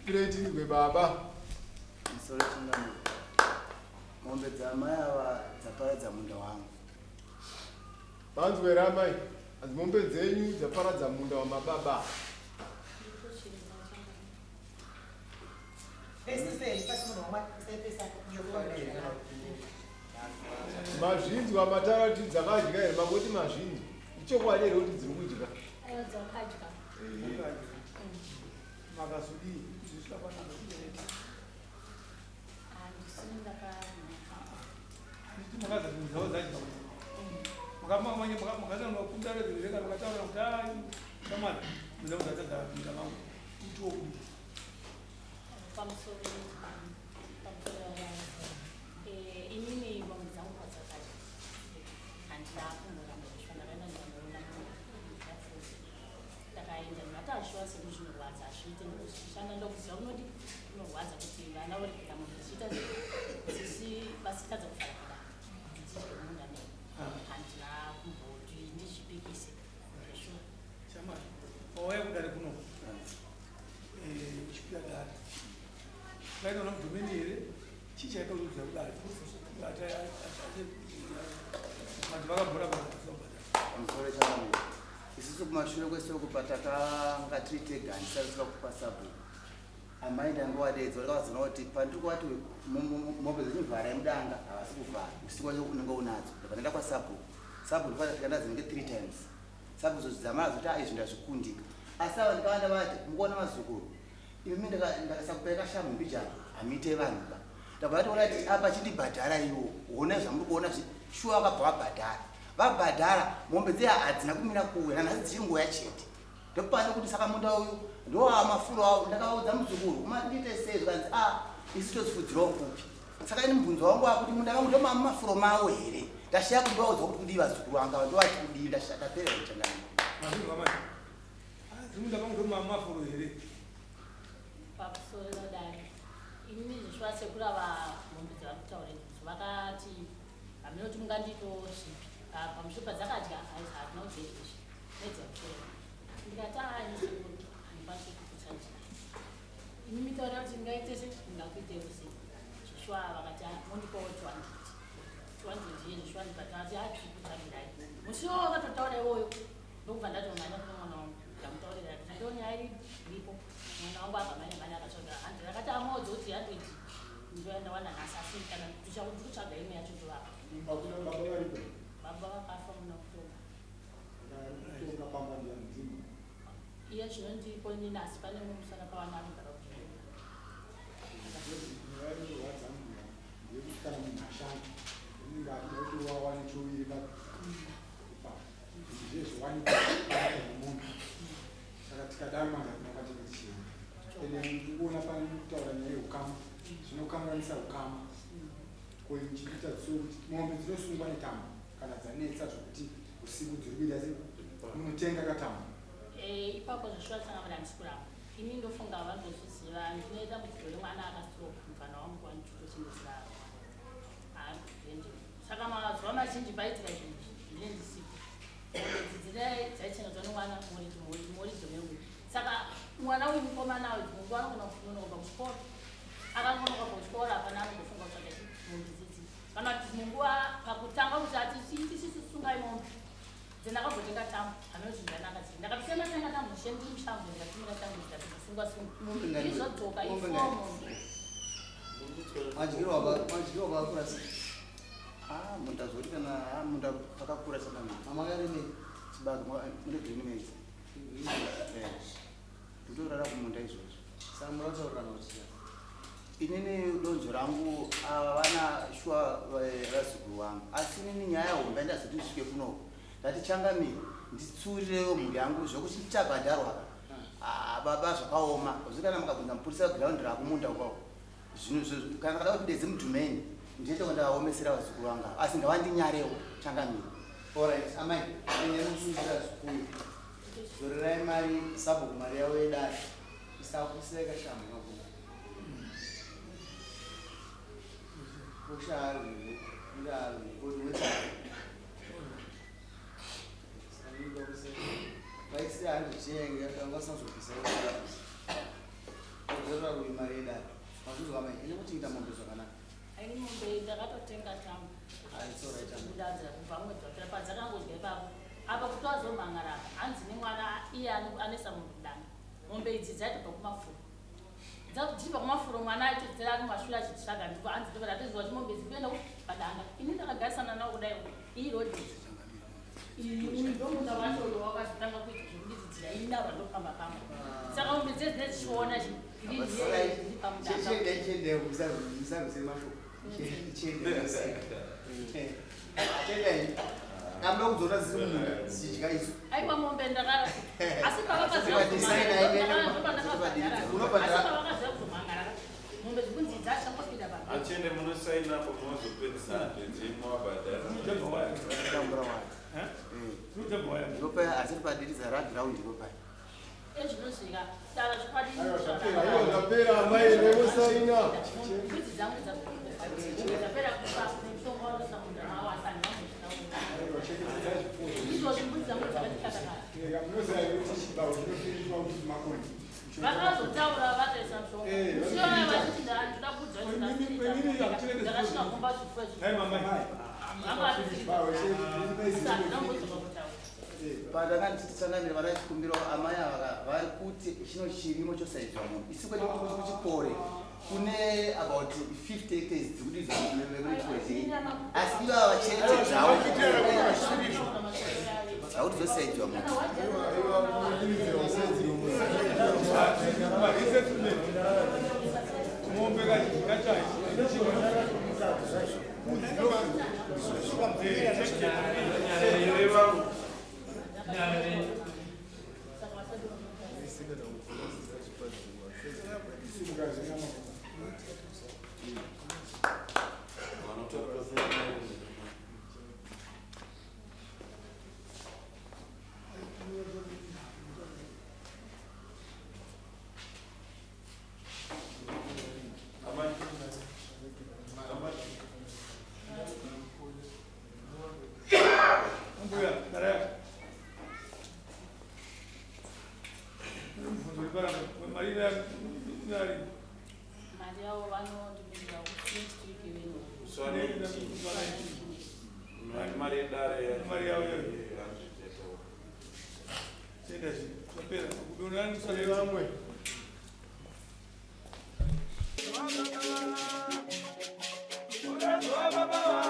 Tipirei tinzwe baba. Musoro changamire. Mombe dzaamai ava dzaparadza munda wangu. Manzwa here amai? Hanzi mombe dzenyu dzaparadza munda wamababa. Mazvinzwa mataura kuti dzakadya here? Mangoti mazvinzwa. Ichokwadi here kuti dziri kudya? Aiwa dzakadya. Makazodii? Zvisikafanana kubereka. Handisini ndakadya. Pamusoro pamusoro eh, inini mombe dzangu padzakadya handina kumboramba kusvika ndakaenda ndikanoona ndakaenda ndikati ashuwa seku zvinorwadza hazviite nekushanda ndokuziva kunodi kunorwadza kuti vana voregera mombe dzichiita dzisi vasitadza kufara kudaro dzichidya munda nei handina kumboti ndizvipikise zveshuwa. Shamwari, wauya kudare kuno uchipira dare ukaenda una mudhomeni here? Chii chaita kuti uziva kudare vanhu vakabhora vanhu? Pamusoro changamire. Isusu kumashure kwesoko patakanga tiri tega handisati kupa sabhuku. Amai ndangovadeedza ndakavazoona kuti pandiri kuvati mombe dzenyu vharai mudanga havasi kuvhara usiku wacho unenge unadzo. Ndabva ndaenda kwasabhuku. Sabhuku ndokwaza tikaenda dzinenge 3 times. Sabhuku zodzamara zoti ah izvi ndazvikundika. Asi ava ndikava ndavati mukuona vazukuru imi ndakasakupai kashamhu mbijana hamuite vanhu ba. Ndabva ndatoona kuti apa chindibhadhara iwo honai zvamuri kuona zvi shuwa vakabva vabhadhara. Vabhadhara mombe dziya hadzina kumira kuuya nanhasi dzichiri nguya chete. Ndopane kuti saka munda uyu ndowamafuro awo ndakaudza muzukuru kuma ndiite sei zvikanzi a isu todzifudzirawo kupi saka ini mubvunzo wangu wakuti munda vangu ndomamafuro mawo here ndashaya kuti ndovaudza kuti kudii vazukuru vangu ava ndovati kudii ndashaya ndapera kuchandana. Mazvinzwa manje? Hanzi munda vangu ndomamafuro here? Pamusoro vadare ini zveshuwa sekuru ava mombe dzavari kutaura idzodzo vakati hameno kuti mungandiito zvipi pamusoro padzakadya hatina kuziva izvozvi nedzapera ndikati aa ini sekuru handikwanisi kukutsvagira imi mitaura kuti ndingaite se ndingakuitewo sei zveshuwa vakati "Ah, mondipawo 200 200 iye zveshuwa ndikati ati hatiri kutsvagirai musi iwowo wakatotaura iwoyo ndokubva ndatomhanya kune mwana wangu ndamutaurira kuti ndo nyaya iripo mwana wangu akamhanya mhanya akatsvaga 100 akati amoodza kuti 100 ndoyandawana nhasi asi kana tichakutsvaga imwe yacho tovapa. Hakuna baba varipo. Baba vakafa muna October. Kutonga pamba ndiani ndimi? Iye zvino ndiripo inini asi pane mumwe musana pawana anogara kuJoburg. Nyaya inorwadza mbuya ndeyekuti kana munhu ashanda unenge achida kuti wawane chouviri ipapo izvi zvezvowanikwa nemunhu saka tikadaro manje hatina kwatinge tichienda ende ndikuona pane kutaura nyaya yeukama zvinokanganisa ukama ko chiita so kuti mombe dzinosungwa netambo kana dzanetsa zvokuti usiku dziri kuita se munotenga katambo. Eh, ipapo zveshuwa tsangamira handisi kuramba ini ndofunga vanotozviziva ndine dambudziko remwana akastroke mufana wangu wanditotochengetera haari saka mazuva mazhinji paitika zvinhu izvi ndine ndisipo mombe idzi dzaichengetwa nemwana muridzo meuyu saka mwana uyu mukomana uyu dzimwe nguva anogona kunonoka kuchikoro akangonoka kuchikoro hapana anombofunga kutsvaga mombe dzidzi kana kuti dzimwe nguva pakutanga kuti ati tisisungai mombe dzendakambotenga tambo hameno kuti ndanaka dziri ndakatotenga tenga tambo ndichienda ndiri mushango ndikatumira tambo ndikatosunga sunga izvodzoka ifomo. Madyiro wakakura sei? Ah, munda zvoti kana ah, munda pakakura saka mamakarime chibage mune green maize. Eh. Nditorara kumunda izvozvo. Saka murataurana kuti inini donzvo rangu ava vana shuwa vazukuru vangu asi inini nyaya hombe ndazoti ndisvike kunoko ndati changamire nditsuurirewo mhuri yangu zvokuti ndichabhadharwa ah, baba zvakaoma zvikana mukabvunza mupurisa ground rako munda ukako zvinhu kana kada kuti ndedze mudhumeni ndinoita kuti ndaomesera vazukuru vangu ava asi ngavandinyarewo changamire. Alright amai ende musungira zvikuyo zorerai mari sabhuku mari yavo yedare isakuseka shamhu makuku kushaarwirwe ndarwe kuti wetare vaisira handizvenge vanga vasina kuzobvisa. Dzorera uyu mari yedare. Mazvinzwa mai, ine kuchengeta mombe zvakanaka. Ini mombe ndakatotenga tambo. Ah, it's all right, amai. Kudadza kubva mwedzi wapera padzakangodya ipapo. Apa kuti wazomhangara apa hanzi nemwana iye anoisa mombe kudanga. Mombe idzi dzaitobva kumafuro. Dzichibva kumafuro mwana aitodzera ari mumashure achitsvaga ndipo hanzi ndipo ndatoziva kuti mombe idzi kuenda padanga. Ini ndakagarisana nawo kudai iyi rodhi iyi uyu ndomunda wacho uyo wakazotanga kuita zvekudiridzira ini ndabva ndopamba pamba. Saka mombe dzese dzinenge dzichiona chi ndiri ndiri pamudanga. Chiendai, chiendai, musarwise mashoko. Chiendai, chiendai. Kamda kudzona dziri mumunda dzichidya isu. Aiwa mombe ndakara asi pavakaziva kuzomhangara mombe dzekunzi dzachangopinda pa Achende munosaina apo munozopedzisa ndedzimwabhadhara. Tambura waya. Ndopaya asiri padiridza raground ndopaya. Ezvinosvika tara zvokwadi. Aiwa, zvapera. Aiwa, zvapera, amai, nemusaina. Mbudzi dzangu dzapera kufa nemushonga wanoisa munda mavo asi handina. Aiwa, chengetedzai zvipfuwo. Izvozvi mbudzi dzangu dzakati katakata. Munoziva here kuti chibao chinofiritwa kuti makonye? Vakazotaura vakaisa mushonga. Eh, Musiona vachiti ndoda kuudzwa kuti ndakasvika kumba zvipfuwo izvi. Hai mama. Chibao Ndambodzoka kutaura. Pandanga ndichitsangamira vana chikumbiro amai ava vari kuti chino chirimo chosaidzwa munhu. Isu kwedu kuti kuchikore kune about 50 hectares dzikudidzwa vekuchikore chii. Asi ivava chete dzavo dzakuti dzosaidzwa munhu. Mombe kachai. Mbuya, dara yako. Mubvunzo uri paramba. Mari inari. Mari yavo vanondimirira next week iveno. Mari yedare. Mari yavo iyoyo. Chienda chi. Zvapera. Kudonani musare Vamwe. Baba.